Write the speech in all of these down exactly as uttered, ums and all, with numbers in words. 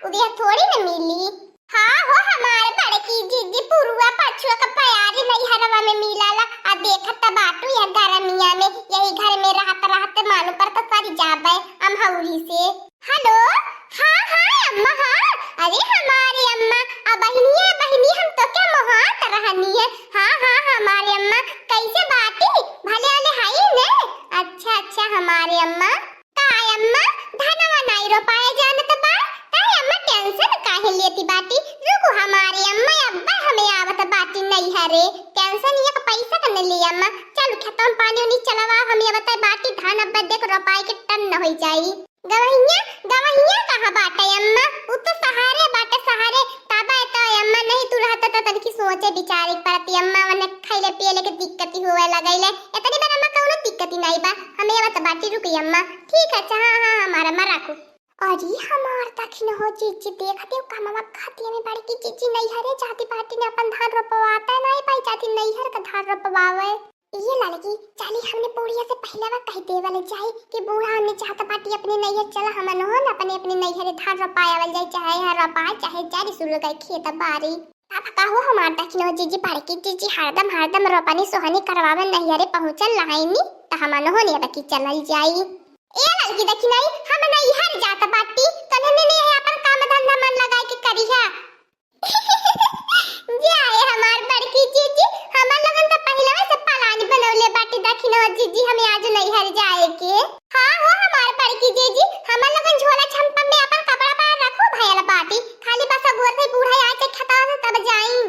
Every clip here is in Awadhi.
उदिया थोड़ी न मिली। हाँ हो हमार बड़की जिज्जी, पुरुआ पछुआ का प्यारी नैहरवा में मिलाला। आ देखत त बाटू यह गरमिया में यही घर में रहत रहत मालूम पर त सर जाबे अमहौरी से। हेलो, हाँ हाँ अम्मा हाँ। अरे हमारी अम्मा, आ बहिनिया बहिनी हम तो क्या मोहात रहनी है। हाँ हाँ हमारी अम्मा, कैसे बाटी? भले वाले हई ने? अच्छा अच्छा हमारी अम्मा। काय अम्मा, धनवा नाई रोपाए जानत बा? काय अम्मा टेंशन काहे लेती बाटी? रुको हमारी अम्मा, अब्बा हमें आवत बाटी नैहरे। टेंशन एक पैसा क न ली अम्मा। चल खेतवा में पानी उनी चलवा, हमें आवत बाटी धान अब्बा देख रोपाए के टन न होई जाई। गवहिया, गवहिया कहाँ बाटे अम्मा? उ तो सहारे बाटे सहारे। तबे तो अम्मा नहीं तू रहत त तनकी सोचे विचारे के पड़ती अम्मा, वने खैले पियले के दिक्कती होवे लगैले। इतनी बार अम्मा कौनो दिक्कती नहीं बा। हमें आवत बाटी रुकी अम्मा। ठीक है, अच्छा, हाँ, हाँ, हमारा अम्मा रखू। अरे हमार दखिन हो जीजी, देख देव कमवा खाती हमें बड़की जीजी नैहरे जाती बाटी ने अपन धान रोपवाता नहीं पाई जाती नैहर का धान रोपवावे। ये ललकी, चली हमने बुढ़िया से पहले वा कह देवल जाई कि बूढ़ा हमने चाहत बाटी अपने नैहर चला, हमन हो न अपने, अपने नैहरे धान रोपाए आवल जाई, चाहे यहाँ रोपाए, चाहे जारी सुलगाई खेत बारी। अब कहो हमार दखिन हो जीजी, बड़की जीजी हरदम, हरदम रोपनी सोहनी करवावे नैहरे पहुँचल रहाइनी, त हमन हो ने बकी चलल जाई। ए ललकी दखिन आई, हम नैहर जात बाटी, तने ने, ने अपन काम धंधा मन लगाए के करिहा। जाए हमार बड़की जीजी, हमर लोगन त पहिलवे से plan बनौले बाटी दखिन हो जीजी, हमें आज नैहर जाए के। हाँ हो हमार बड़की जीजी, हमर लोगन झोला छम्पा में अपन कपड़ा पड़ा रखो भयल बाटी, खाली बस अगोर से बूढ़ा आए के खतवा से तब जाई।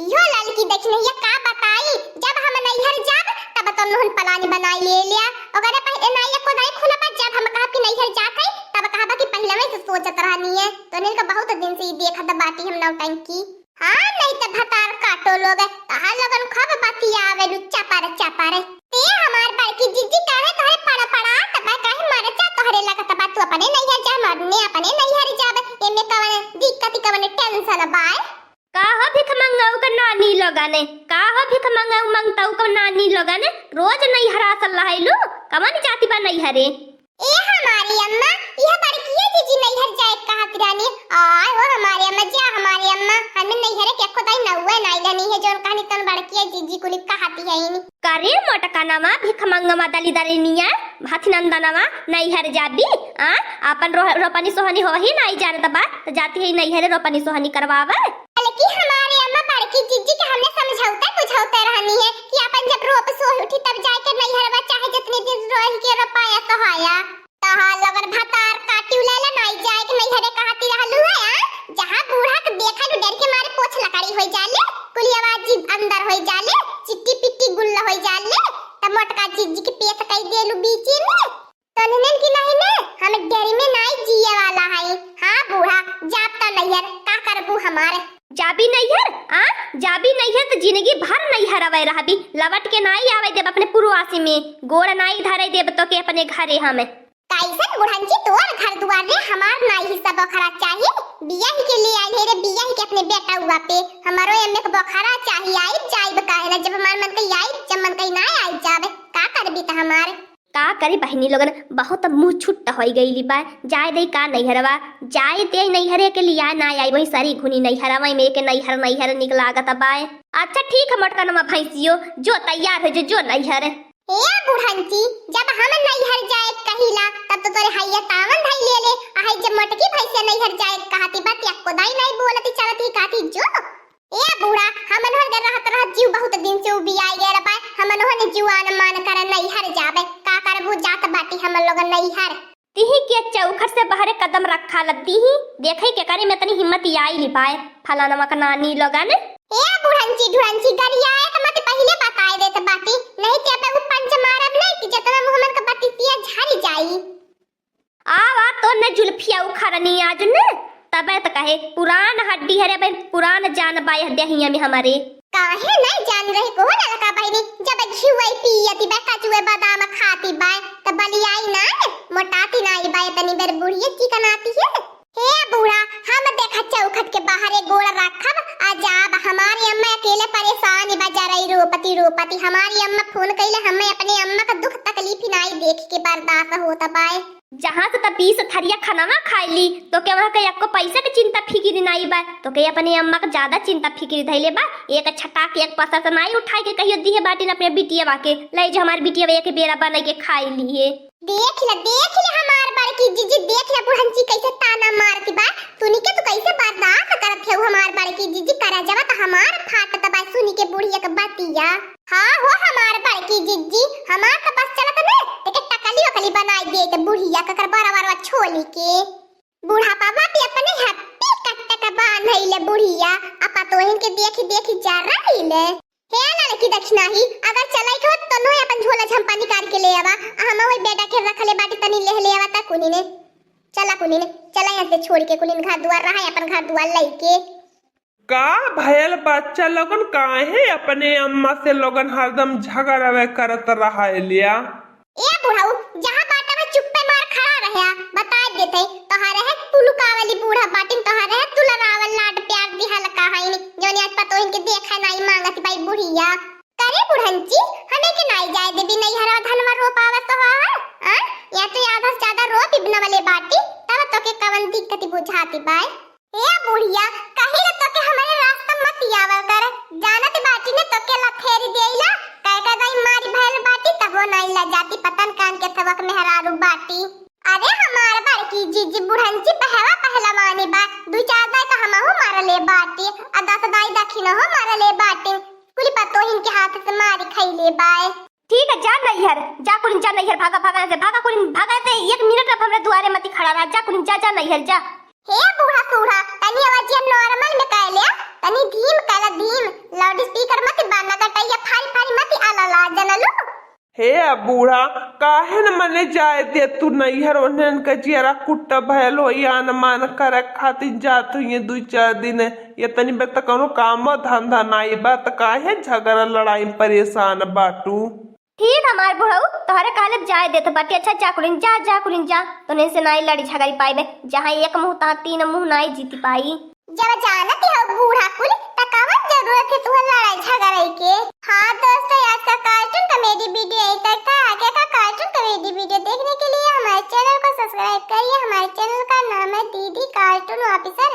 इहो ललकी दखिन है, का बताई, जब हम नैहर जाब तब तो नोहन plan बनाई ले लिया, ओकरे पहले नाई एको दाई खुला बा, जब हम कहब कि नैहर जात है तब कहबा कि पहिलवे से सोचत रहनी है, तो इनका बहुत दिन से ही देखत बाटी हम नौटंकी। हाँ, नहीं तो भतार काटो लोग, तहार लोगन खूब बतियावे लू चपर चपर। ते हमार बड़की जीजी काहे तोहरे पड़ा पड़ा तब काहे मरचा तोहरे लगत बा, तू अपने नैहर जा, मरने अपने नैहर जाबे, एमे कवन दिक्कत, कवन tension बाय? का हो भिखमंगऊ का नानी लोगन, का हो भिखमंगऊ मंगतऊ का नानी लोगन, रोज नैहर आसल रहैलू, कवन जाति बा नैहरे? ए हमारी अम्मा, यह बड़किया जीजी नैहर जाए कहत रहनी। आय हो हमारी अम्मा, जा हमारी अम्मा, हमें नैहरे के एको दाई नौवे नाई लेनी है, जौन कहनी तन बड़किया जीजी कुली कहती है इनी। करे मोटकनवा, भिखमंगवा दलिदरिनिया, भथिनंदनवा, नैहर जाबी, आ? आपन रो-, रोपनी सोहनी होही नाई जानत बा, त जाती है नैहरे रोपनी सोहनी करवावे। बल्कि हमारे अम्मा बड़की जीजी के हमने समझौते बुझौते रहनी है कि अपन जब रोप सोह उठी तब जाके नैहरवा चाहे जितने दिन रह के रोपाया सोहाया। तहार लगन भतार काटी उलेला नाई जाए के नैहरे कहती रहलू है, आ? जहाँ बूढ़ा के देखलू डर के मारे पोछ लकड़ी होई जाले, कुली आवाज जी अंदर होई जाले, चिट्टी पिट्टी गुल्ला होई जाले, त मोटका जीजी के पेश कई देलू बीची में। तोहन की नहीं ने, हम डेरी में नाई जिए वाला है। हाँ बूढ़ा, जाब त नैहर, का करबू हमार? जाबी नैहर, आ? जाबी नैहर त जिंदगी भर नैहर आवे रहबी, लवट के नाई आवे देब अपने पुरवासी में, गोड़ नाई धरे देब तो के अपने घरे हम। कैसन बुढ़ंची तोर घर दुआर रे, हमार नाई हिस्सा बोखरा चाही, बियाह के लिए आइल है रे, बियाह के अपने बेटा हुआ पे, हमारो एमे के बोखरा चाही, आइब जाइब काहे ना, जब हमार मन कही आइब, जब मन कही ना आइब जाबे, का करबी त हमार? का करी बहिनी लोगन, बहुत मुँह छुट्ट होई गईली बा। जाए दे का नैहरवा, जाए दे नैहरे के लिया ना आई, वही सारी घुनी नैहरवा में के नैहर नैहर निक लागत बा। अच्छा ठीक है मोटकनवा भैंसियो, जो तैयार हो जो, जो नैहर। ए बुढ़ंची, जब हम नैहर जाए कहिला तब तो तोरे हैया तावन धई ले ले, आ है जब मोटकी भैंसिया नैहर जाए कहती बात या कोदाई नहीं बोलती चलती कहती जो। ए बूढ़ा, हमन होन के रहत रहत जीव बहुत दिन से उबियाई गए बा, हमन होन जुआन मान कर नैहर जाबे, का करबू जात बाटी हमन लोग नैहर। तिही के चौखट से बाहरे कदम रखा लती ही, देखे के करे में तनी हिम्मत आई ली पाए, फलानवा का नानी लोगन। ए बुढ़ंची ढुरंची गरिया एक मत पहिले बताए देत बाटी, नहीं ते अबे उ पंच मारब नहीं कि जतना मुँह मन का बतिसिया झरी जाई। आवा तो न जुल्फिया उखरनी आज न, तबे त कहे पुरान हड्डी हरे बहन, पुरान जान बा यह देहिया में हमारे। काहे नहीं जान रही को ललका बहिनी, जब घिउए पियती बा, काजुए बादाम खाती बा, त बलियाई ना, मोटाती ना बा, तनी बेर बुढ़िए चिकनाती है। हे बूढ़ा, हम देखा चौखट के बाहरे गोड़ रखब, आ जाब, हमारी अम्मा अकेले परेशान बा, जरई रोपती रोपती। हमारी अम्मा फोन कइले, हमें अपने अम्मा का दुख तकलीफ ही नाई देख के बर्दाश्त होत बाय। जहाँ से त बीस थरिया खनवा खाइली, तोके वहाँ के एको पैसा के चिंता फिकिर नाई बा, तोके अपने अम्मा का ज्यादा चिंता फिकिर धइले बा। एक छटाक एक पसर से नाई उठाई के कहियो दिहे बाटिन अपने बिटिया के, ले जो हमार बिटिया एक बेरा बनाई के खाई ली है। देख ले, देख ले हमार बड़की जीजी, देख ले बुढ़ंची कैसे ताना मारती बा। सुनी के तू कैसे बर्दाश्त करत है हमार बड़की जीजी, करेजवा त हमार फाटत बा सुनी के बुढ़िया के बतिया। हाँ हो हमार बड़की जीजी, हमार त बस चलत न, तेके टकली वकली बनाई देत बुढ़िया ककर बड़ा बड़ा छोली के। बुढ़ापा बाटी अपने हप्पी कट्ट के बांधइले बुढ़िया, आ पतोहिन के देखी देखी जरइले। हे लड़की दक्षिणाही, अगर चलई के होत तो नो अपन झोला झंपा निकाल के ले आवा, आ हम वही बेटा के रखले बाटी तनी ले ले आवा ता कुनी ने। चला कुनी ने, चला यहाँ से छोड़ के कुनी ने घर दुआर रहा है, अपन घर दुआर लई के। का भयल बच्चा लोगन, काहे अपने अम्मा से लोगन हरदम झगड़ावे करत रहा लिया? ए बुढ़ऊ, जहाँ बाटा में चुप्पे मार खड़ा रह्या, बताए देते, तोहरे है पुलुकावली बूढ़ा बाटिन, तोहरे है दुलरावल लाड प्यार दिहल का है नी, जोनी आज पतोहिन के देखा नाई मांगत बाई बुढ़िया। करे बुढ़ंची, हमें के नाई जाए देबी नैहरवा धनवा रोपावा सोहावा, आ? या तो आधा से ज्यादा रोप इबनवले बाटी, तब तोके कवन दिक्कत बुझाती बाय? ए बुढ़िया, कही रे तोके हमरे रास्ता मत आवल कर, जानत बाटी ने तोके लथेरी देइला, कह के दाई मारी भयल बाटी, तबो नाई ला जाती, पतन कान के थवक मेहरारू बाटी। अरे हमार बड़की जीजी बुढ़ंची पहवा पहलवानी बा, दुई चार दाई तो हमहू मारले बाटी, आ दस दाई दखिनहू मारले बाटी, कुल पतोहिन के हाथ से मारी खइले बाय। ठीक है, जा नैहर, जा कुलिन जा नैहर, भागा, भागा यहाँ से, भागा कुलिन, भागा यहाँ से, एक मिनट अब हमरे दुआरे मती खड़ा रहा, जा कुलिन जा, जा नैहर जा। हे बूढ़ा सूढ़ा, तनी आवाजिया normal में कह ले, तनी धीम कह ले, धीम, loud speaker मती बाना गटैया फारी फारी मती आला ला जनलू। हे बूढ़ा, काहे न मने जाए दे तू नैहर, ओन्हन के जियरा कुट्टा भयल होई, आन मान करे खातिर जात हुई दुई चार दिन, ये तनी बे त कौनो कामो धंधा नाई बा, त काहे झगड़ा लड़ाई में परेशान बाटू? ठीक हमार बुढ़ऊ, तोहरे कहले जाए देत बाटी। अच्छा जा कुलिन जा, जा कुलिन जा, तोने से नाई लड़ी झगड़ी पाइबे, जहाँ एक मुँह तहाँ तीन मुँह नाई जीती पाई। जब जानत हो बूढ़ा कुल, त कवन जरूरत है तुहर लड़ाई झगड़े के? हाँ दोस्तों, आज का cartoon comedy video यहीं तक था। आगे का cartoon comedy video देखने के लिए हमारे channel को subscribe करिए। हमारे channel का नाम है दीदी Cartoon Officer।